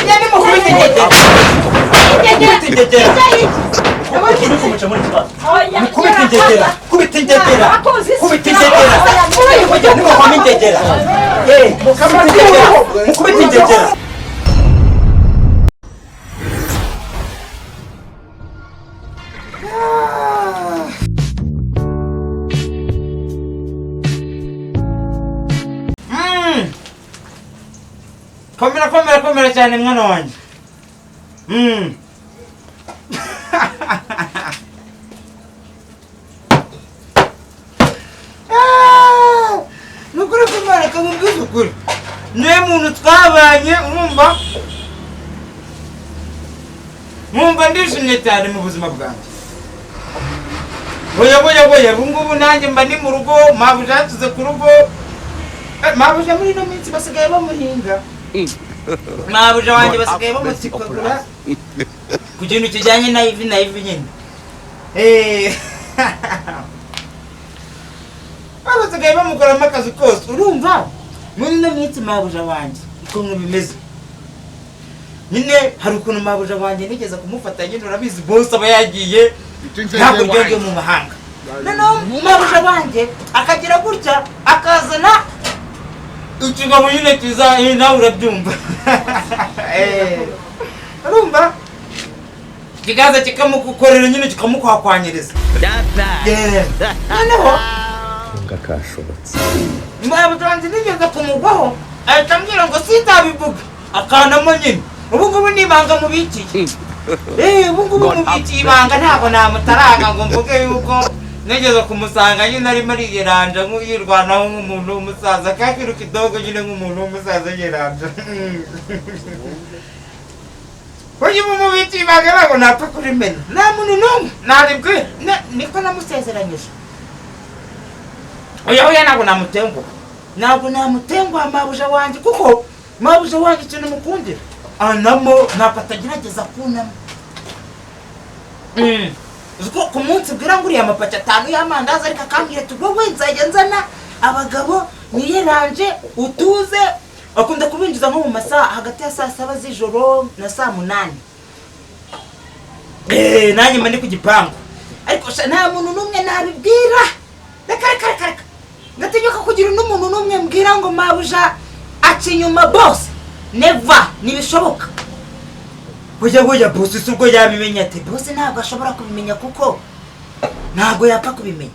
Nyani mukubita ingegera. Mukubita ingegera. Mukubita ingegera. Kubita ingegera. Kubita ingegera. Nimukoma ingegera. Mukubita ingegera. Mukubita ingegera. Komera komera komera cyane mwana wanjye. Nukuri kumara kamubwiza ukuri. Niwe muntu twabanye urumva? Mwumva ndishimye cyane mu buzima bwanjye. Boya boya boya ubu ngubu nanjye mba ni mu rugo, mabuja yatuze ku rugo. Mabuja muri ino minsi basigaye bamuhinga. Mabuja wanjye basigaye bamutikagura ku kintu kijyanye na ivi na ivi nyine. Basigaye bamukoramo akazi kose urumva? Muri ino minsi mabuja wanjye ukuntu bimeze nyine hari ukuntu mabuja wanjye nigeze kumufata nyine urabizi boss aba yagiye ntabwo ryo mu mahanga. Noneho mabuja wanjye akagira gutya akazana ikigabo nyine kiza nawe urabyumva. Urumva kigaza kikamukorera nyine kikamukwakwanyiriza. Noneho ngakashobotse mabuja wanjye nigeze kumugwaho ahita ambwira ngo sinzabivuga akanamo nyine. Ubu ngubu ni ibanga mubikiye. Ubu ngubu mubikiye ibanga ntabwo namutaranga ngo mvuge yuko nigeze kumusanga nyine arimo ariyeranja nk'uyirwanaho nk'umuntu w'umusaza kakiru kidogo nyine nk'umuntu w'umusaza yiranja. Uyu mubikiye ibanga ntabwo napfa kurimena. Nta muntu n'umwe naribwira niko namusezeranyije. Oya oya ntabwo namutenguha. Ntabwo namutenguha mabuja wanjye kuko mabuja wanjye ikintu mukundira anamo ntabwo atagerageza kunama. Uziko ku munsi bwira nguriye amapaki 5 y'amandazi ariko akambwira ati wowe nzajya nzana abagabo niyeranje utuze. Akunda kubinjiza nko mu masaha hagati ya saa 7 z'ijoro na saa 8. Nanjye mba ndi ku gipangu ariko nta muntu n'umwe nabibwira. Reka reka reka reka ngatinyuka kugira n'umuntu n'umwe mbwira ngo mabuja aca inyuma boss. Never, ntibishoboka. Burya burya boss si ubwo yabimenya ati boss ntabwo ashobora kubimenya kuko ntabwo yapfa kubimenya.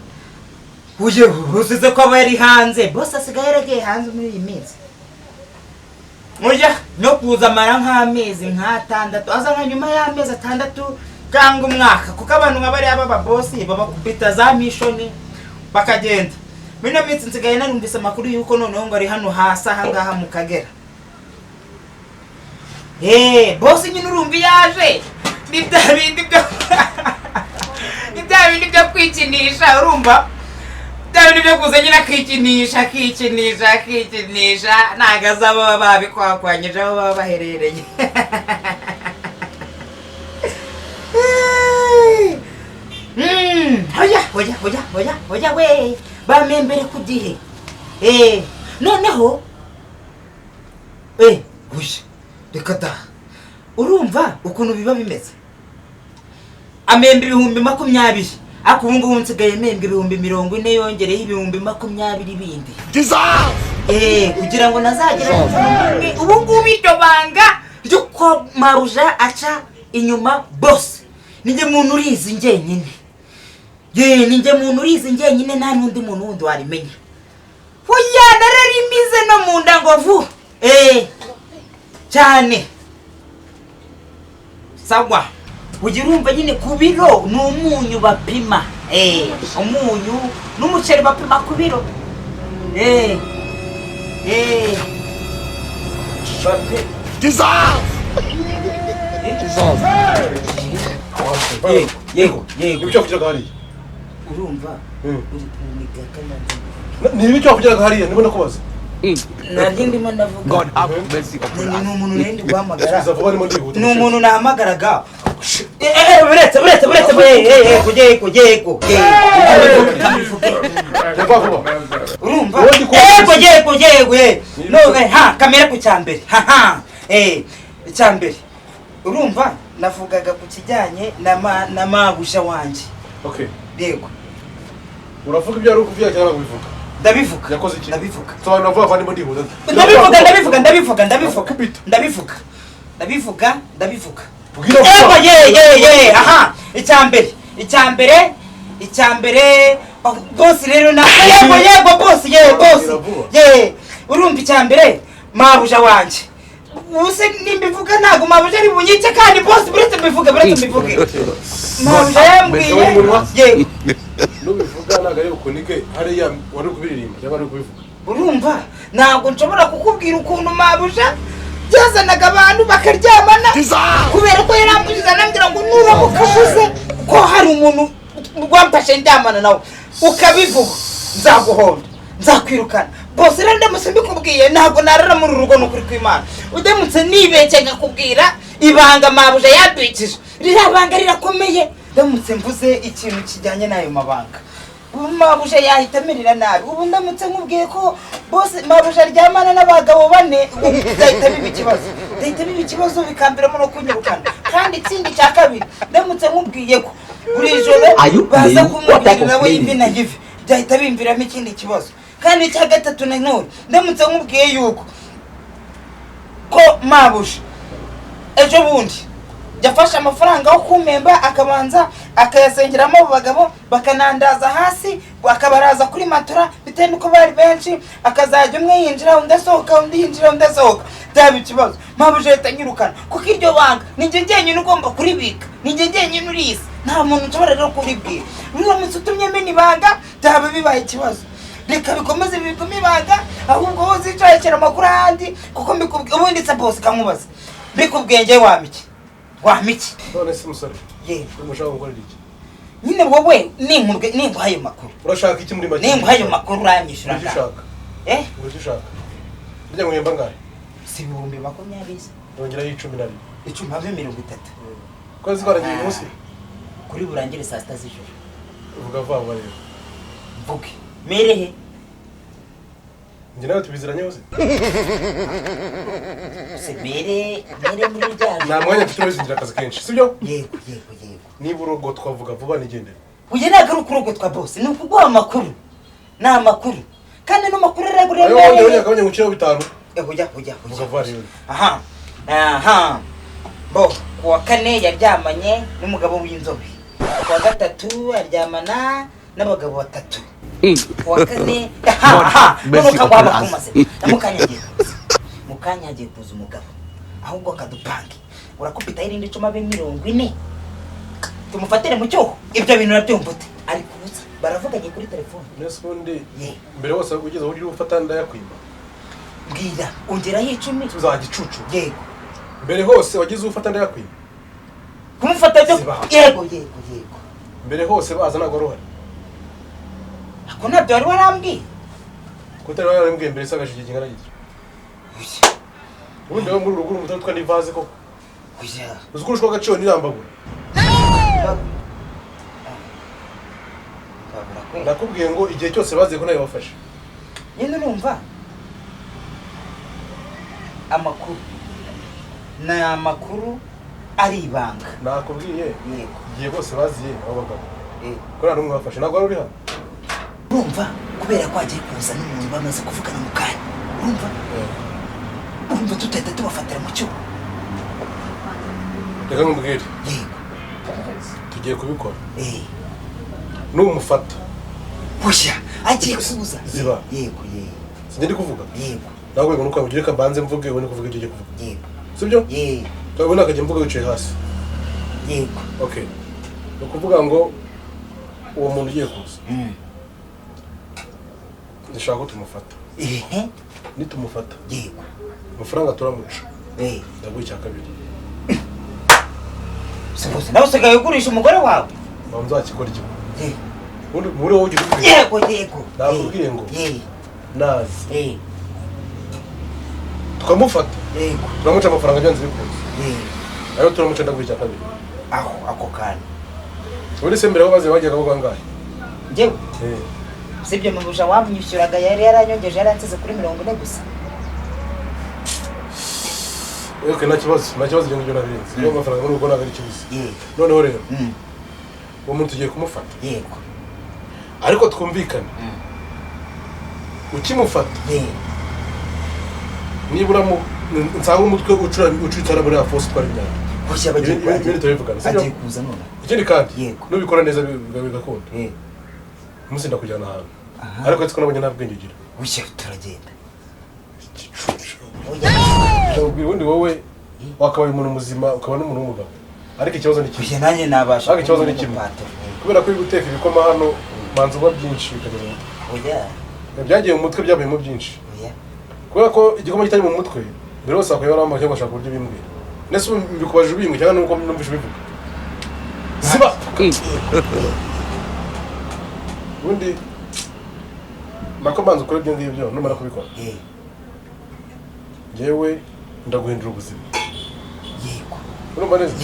Burya boss uzi ko aba yari hanze, boss asigaye yaragiye hanze muri iyi minsi. Burya no kuza amara nk'amezi nk'atandatu, aza nka nyuma y'amezi 6 cyangwa umwaka kuko abantu nka bariya baba boss babakubita za mission bakagenda. Muri ino minsi nsigaye narumvise amakuru yuko noneho ngo ari hano hasi aha ngaha mu Kagera. Boss nyine urumva yaje ni bya bindi byo ni bya bindi byo kwikinisha urumva bya bindi byo kuza nyine akikinisha akikinisha akikinisha ntago azaba babikwakwanyije aho baba baherereye. Oya oya oya oya oya we bamembere ku gihe. Noneho gushye reka da urumva ukuntu biba bimeze. Amemba 20,000 ariko ubu ngubu nsigaye membwa 40,000 yongereho 20,000 bindi. Kugira ngo nazagere ubu ngubu iryo banga ry'uko mabuja aca inyuma boss ninjye muntu urizi njyenyine. Ninjye muntu urizi njyenyine nta n'undi muntu wundi warimenya. Oya nararimize no mu nda ngo vu. Cyane sawa ujya urumva nyine ku biro ni umunyu bapima. Umunyu n'umuceri bapima ku biro. Yego yego ibyo wavugiraga hariya urumva uri kuniga kananze. Ni ibyo wavugiraga hariya ndimo ndakubaza. Nari ndimo ndavuga. God have mercy upon us. Ni umuntu nari guhamagara. Ni Ni umuntu nahamagaraga. Buretse buretse buretse yego yego yego. Urumva? Yego yego yego. No ha kamera ku cyambere. Ha ha. Icya mbere, urumva navugaga ku kijyanye na mabuja wanjye. Okay. Yego. Uravuga ibyo ari ukuvuga cyangwa kubivuga? Ndabivuga. Yakoze iki? Ndabivuga. Sobanura vuba vuba, ndimo ndihuta. Ndabivuga, ndabivuga, ndabivuga, ndabivuga. Ndakubita. Ndabivuga, ndabivuga, ndabivuga. Bwira Yego. vuba. Ye ye ye, aha, icya mbere, icya mbere, icya mbere, oh, boss rero na yego, yego boss, ye boss. Bwira vuba. Ye, urumva icya mbere, mabuja wanjye, ubuse nimbivuga ntabwo mabuja ari bunyice? Kandi boss, buretse mbivuge, buretse mbivuge, mabuja yambwiye. Yego. Nubivuga ntabwo ari bukunike hariya wari kubiririmba cyangwa wari kubivuga. Urumva ntabwo nshobora kukubwira ukuntu mabuja byazanaga abantu bakaryamana, kubera ko yarambujije, anambwira ngo nuramuka uvuze ko hari umuntu wamfashe ndyamana nawe ukabivuga, nzaguhonda, nzakwirukana. Bose rero ndamutse mbikubwiye ntabwo narara muri uru rugo, ni ukuri kw'Imana. Udamutse nibeshye nkakubwira ibanga mabuja yambikije, ririya banga rirakomeye, ndamutse mvuze ikintu kijyanye n'ayo mabanga, ubu mabuja yahita amerera nabi. Ubu ndamutse nkubwiye ko bose mabuja aryamana n'abagabo bane, ubu byahita biba ikibazo, byahita biba ikibazo, bikamberamo no kunyirukana. Kandi ikindi cya kabiri, ndamutse nkubwiye ko buri joro Are you baza playing? What type kumubwirira of we playing? ivi na ivi, byahita bimviramo ikindi kibazo. Kandi icya gatatu nanone, ndamutse nkubwiye yuko ko mabuja ejo bundi yafashe amafaranga yo kumpemba, akabanza akayasengeramo abo bagabo, bakanandaza hasi, akabaraza kuri matora bitewe n'uko bari benshi, akazajya umwe yinjira undi asohoka, undi yinjira undi asohoka, byaba ikibazo. Mabuja ahita anyirukana, kuko iryo banga ni njye njyenyine ugomba kuribika, ni njye njyenyine urizi, nta muntu nshobora rero kuribwira. Uramutse utumye mena ibanga byaba bibaye ikibazo. Reka bikomeze bigume ibanga, ahubwo wowe uzicayekera amakuru ahandi, kuko mbikubwiye ubundi se bose kankubaza, mbikubwiye njyewe wamiki wamiki? None se musore, Yewe. urimo ushaka gukorera iki? Nyine wowe ninkubwe ninguha ayo makuru. Urashaka iki muri make? Ninguha ayo makuru uranyishyura. Icyo ushaka. Eh. Ngo icyo ushaka, burya nguhemba angahe? Si 20,000 se? Yongeraho 11. 10 habe 30. Kwezi kwarangiye uyu munsi? Kuri burangire saa 6 z'ijoro. Uvuga vuba vuba rero. Mvuge merehe? Njye nawe tubiziranye hose. Se mere mere muri rya Nta mwanya mfite, urabizi akazi kenshi, sibyo? Yego, yego, yego. Niba urogotwa vuga vuba nigendere. Uyu ntabwo ari ukurogotwa bose, ni ukuguha amakuru, ni amakuru, kandi ano makuru Ayo wongera araguremereye. wongera ngucireho 5. Ujya ujya. Vuga vuba rero. Aha aha, bo ku wa kane yaryamanye n'umugabo w'inzobe, ku wa gatatu aryamana n'abagabo batatu, ku wa kane, aha aha. Mercy Noneho kaguha upon amakuru us. mazima, na mukanya agiye kuza, mukanya agiye kuza umugabo, ahubwo akadupange urakubitaho irindi 10 abe 40, tumufatire mu cyuho. Ibyo bintu urabyumva ute? Ari kuza, baravuganye kuri telefone. Nese ubundi Ye. mbere hose ugeze aho ugira ufata ndayakwima? Mbwira, ongeraho 10. Tuzagicucu. Yego. Mbere hose wagize ufata ndayakwima? Kumufata byo. Ziba. Yego, yego, yego. Mbere hose baza ntabwo wari uhari. Ako ntabyo wari warambwiye. Ko utari warambwiye mbere se agashyigikiye kingana gityo? Ubundi wowe muri uru rugo uri umutwe n'ivaze koko. Oya. Uzi ko urushwa agaciro n'irambagura. Babura kwe. Ndakubwiye ngo igihe cyose baziye ko nawe wafashe. Nyine urumva amakuru ni amakuru ari ibanga. Nakubwiye. Yego. Igihe bose baziye abo bagabo Eh. ko nta n'umwe wafashe, ntabwo wari uri hano. Urumva kubera ko hagiye kuza n'umuntu bamaze kuvugana mu kanya, urumva tutahita tubafatira mu cyuho? Reka nkubwire. Yego. Tugiye kubikora. Eh. Numufata. Bushya agiye kuza. Ziba. Yego, yego. Sinjye ndi kuvuga. Yego. Nawe ngo nuko reka mbanze mvuge ubone kuvuga ibyo ugiye kuvuga. Yego. Sibyo? Yego. Urabona akajya mvuga wicaye hasi. Yego. Okay, ni ukuvuga ngo uwo muntu ugiye kuza, ndashaka ko tumufata. Ehe. Nitumufata, Yego. amafaranga turamuca. Eh. Ndaguha icya kabiri. Si nawe usigaye ugurisha umugore wawe? Waba nzakikora iki? Yego. Ubundi muri wowe ugira ubwenge. Yego, yego. Nakubwiye ngo Yego. nazi Eh. tukamufata, Yego. turamuca amafaranga byanze bikunze. Yego. Ayo turamuca ndaguha icya kabiri. Aho ako kantu. Ubundi se mbere aho baze bajyaga baguha angahe? Njyewe? Eh. Sibyo, mubusha wamwishyuraga yari yaranyongeje, yaransize kuri 40 gusa. Okay, nta kibazo ibyo ngibyo nabirenze. Niyo amafaranga muri ubwo ntabwo ari ikibazo. Noneho rero uwo muntu tugiye kumufata. Yego. Ariko twumvikane. Ukimufata. Nibura nsanga umutwe ucuritse muri force twari imyanda. Hoya bagiye agiye kuza none. Ikindi kandi nubikora neza bigakunda. Umunsi ndakujyana ahantu. Ariko tsiko nabonye nta bwenge ugira. Hoya turagenda. Ndakubwira ubundi wowe wakabaye umuntu muzima ukaba n'umuntu w'umugabo. Ariko ikibazo ni kimwe. Hoya nanjye nabasha. Ariko ikibazo ni kimwe. Kubera ko uri guteka ibikoma hano manza uba byinshi bikageza mu mutwe. Hoya. Byagiye mu mutwe byabayemo byinshi. Hoya. Kubera ko igikoma kitari mu mutwe mbere hose akwiye baramba cyangwa ashaka uburyo bimbwira. Nese mbikubaje ubimbwira cyangwa nuko numvise ubivuga. Ziba. Ubundi nako banza ukora ibyo ngibyo numara kubikora. Yewe ndaguhindura ubuzima. Yego. Urumva neza?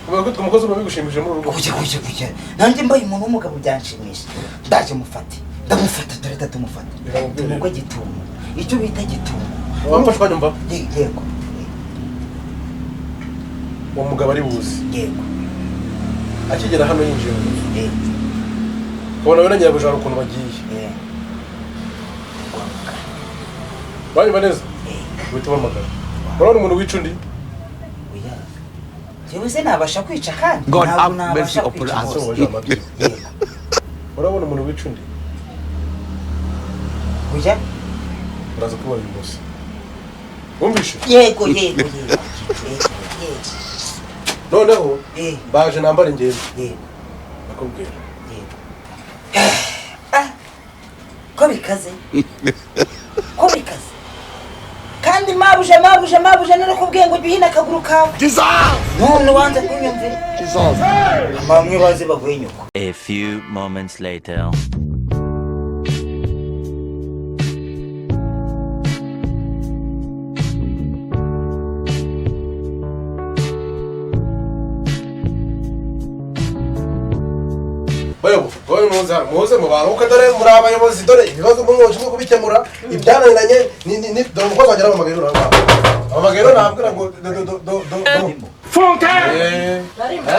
Uvuga ko umukozi uba bigushimije muri urugo. Kujya. Nanjye mbaye umuntu w'umugabo byanshimisha. Ndaje mufate. Ndamufata dore tatumufata. Tumugwe gitumo. Icyo bita gitumo. Wamfashe ukanyumva? Yego. Uwo mugabo ari buzi. Yego. Akigera hano yinjiye mu nzu. Yego. Ubona we na nyirabuja hari ukuntu bagiye. Yego. Banyumva neza? Uhita ubahamagara. Urabona umuntu wica undi? Oya. Jewe se nabasha kwica kandi. God have mercy upon us. Urabona umuntu wica undi? Oya. Uraza kubona uyu munsi. Wumvishe? Yego. Noneho baje nambara ingendo. Yego. Nakubwira. Yego. Ko bikaze. Ko bikaze. Kandi mabuja narakubwiye ngo ujye uhina akaguru kawe. None wanze kunyumvira. Bamwe baze baguhe nyoko. A few moments later. Bayobo, muze mu bantu kuko dore muri abayobozi dore ibibazo mwoshinzwe kubikemura ibyananiranye ni dore umukozi wagera mu magero ntabwo. Amagero nabwira ngo do do do do. Fontaine.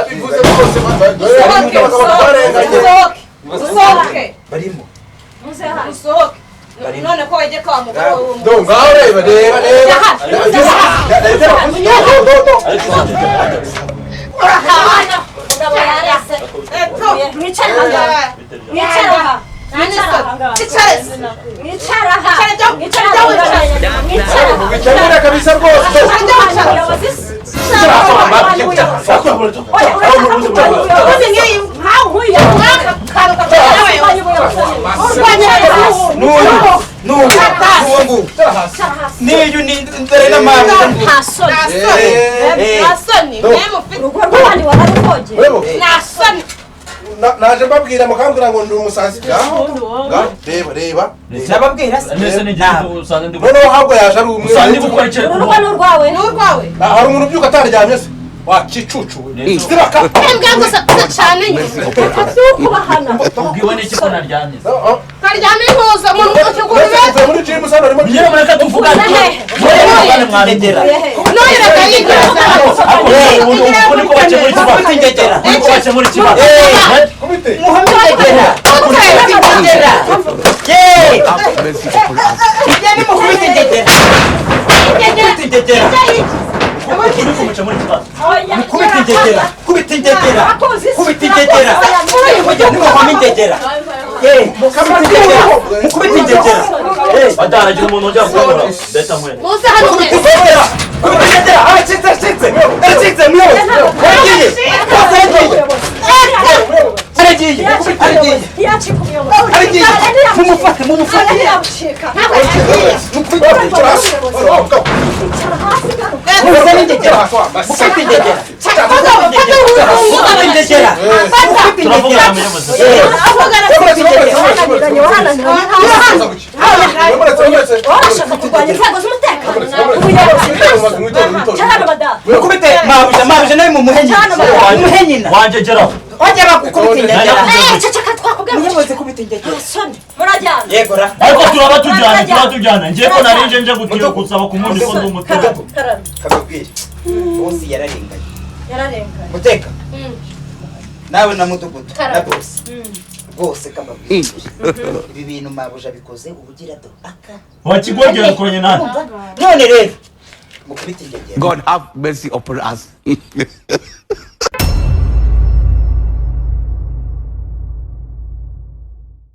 Bivuze rwose Usohoke. Barimo. Muze hano usohoke. None ko wajye kwa mugabo. Do ngaho reba reba reba. Do do. Mugabo yarese. Mwicara aha. Mwicara aha. Mwicara aha. Mwicara. Mwicara kabisa rwose. Naje mbabwira mukambwira ngo ndi umusazi. Reba reba. Nababwira se. Noneho ahubwo yaje ari umwe. Urugo ni urwawe. Ni urwawe. Hari umuntu ubyuka ataryamye se. Wakicucu we. Zibaka. Mbwa gusa cyane nyine. Kubahana. Ubwiwe n'iki ko naryamye? Karyamye impuza mu rugo cy'ugurube. Muri gym usana arimo. Nyine mureka tuvugane. Wajya bagukubita ingegera. Ceceka twakubwira. Muyobozi kubita ingegera. Soni murajyana. Yego ra. Ariko turaba tujyana, turaba tujyana. Ngiye ko narinje nje gutira gusaba ku mundi ko ndi umutugu. Karame. Kababwire. Bose yararenganye. Yararenganye. Muteka. Nawe na mudugudu na bose. Rwose kababwire. Ibi bintu mabuja bikoze ubugira do aka. Wakigogera ukoranye nani? None rero mukubita ingegera. God have mercy upon us.